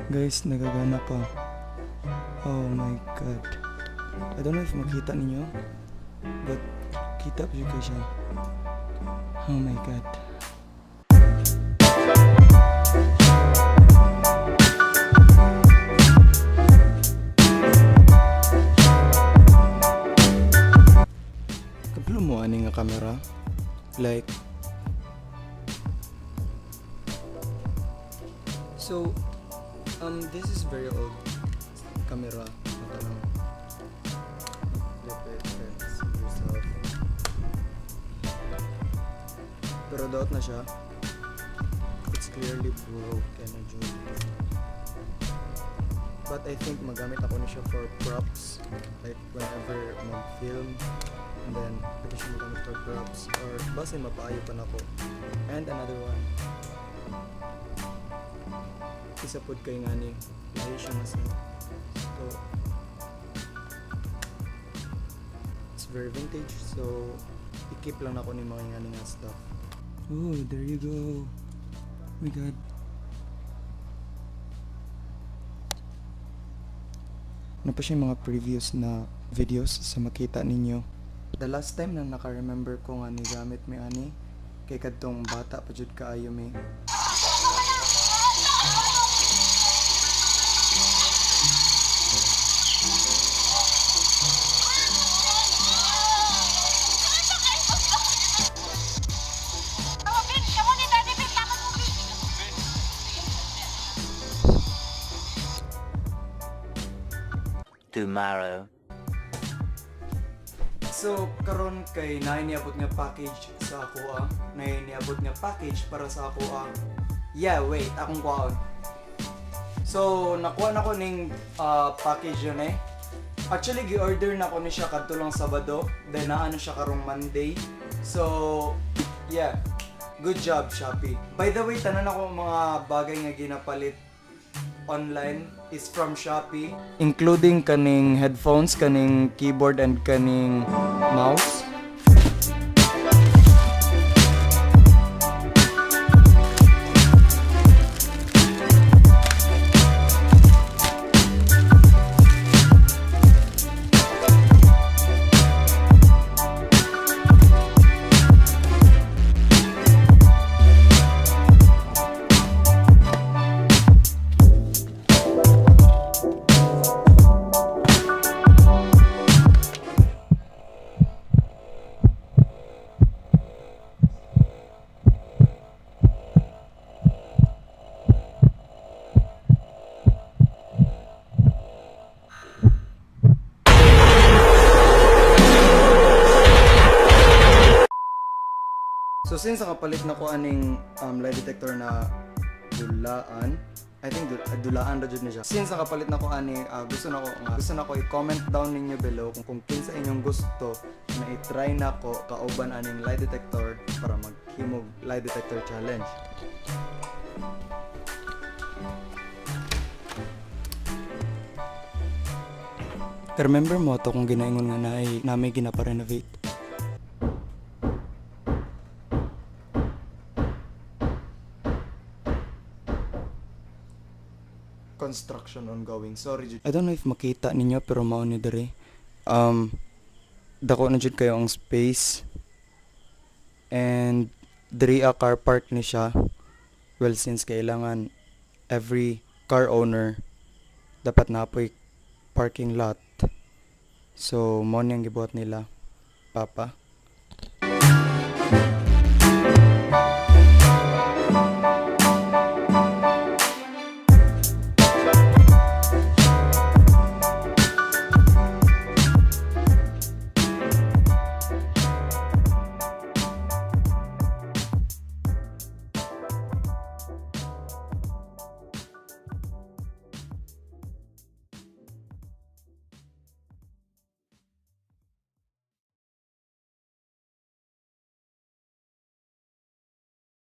Guys, nagagana pa. Oh my God. I don't know if makita ninyo, but kita pa jud kay siya. Oh my God. Kabalo mo ani nga camera? Like, so, this is very old camera. Ito lang. Flip it and see yourself. Pero daot na siya. It's clearly broken na jud. But I think magamit ako ni siya for props. Like whenever mag-film. And then, pwede siya magamit for props. Or basin mapaayo pa nako. And another one. Isa pod kay ngani. Lahi siya nga set. So, it's very vintage. So, i-keep lang nako ni mga ngani nga stuff. Oh, there you go. Oh my God. Ano pa siya yung mga previous na videos sa makita ninyo. The last time na naka-remember ko nga ni gamit mi ani, kay kadtong bata pa jud kaayo mi. Ben, kamu ni Daddy Ben, takot mo, Ben. Tomorrow. So, karon kay naay niabot nga package sa ako ah. Naay niabot nga package para sa ako ah. Yeah, wait, akong kuhaon. So, nakuha na ko ning package yun eh. Actually, gi-order na ko ni siya kadto lang Sabado, then naano siya karong Monday. So, yeah. Good job, Shopee. By the way, tanan ako mga bagay nga ginapalit online is from Shopee, including kaning headphones, kaning keyboard and kaning mouse. So since nakapalit na ko aning lie detector na dulaan, I think dulaan ra jud ni siya. Since nakapalit na ko ani, gusto na ko i-comment down ninyo below kung kinsa inyong gusto na i-try na ko kauban aning lie detector para maghimog lie detector challenge. Remember mo to kung ginaingon nga naay nami ginapa-renovate? Construction ongoing. Sorry, jud. I don't know if makita ninyo pero mao ni diri. Dako na jud kayo ang space. And diri a car park ni siya. Well, since kailangan every car owner dapat na po'y parking lot. So, mao ni ang gibuhat nila, papa.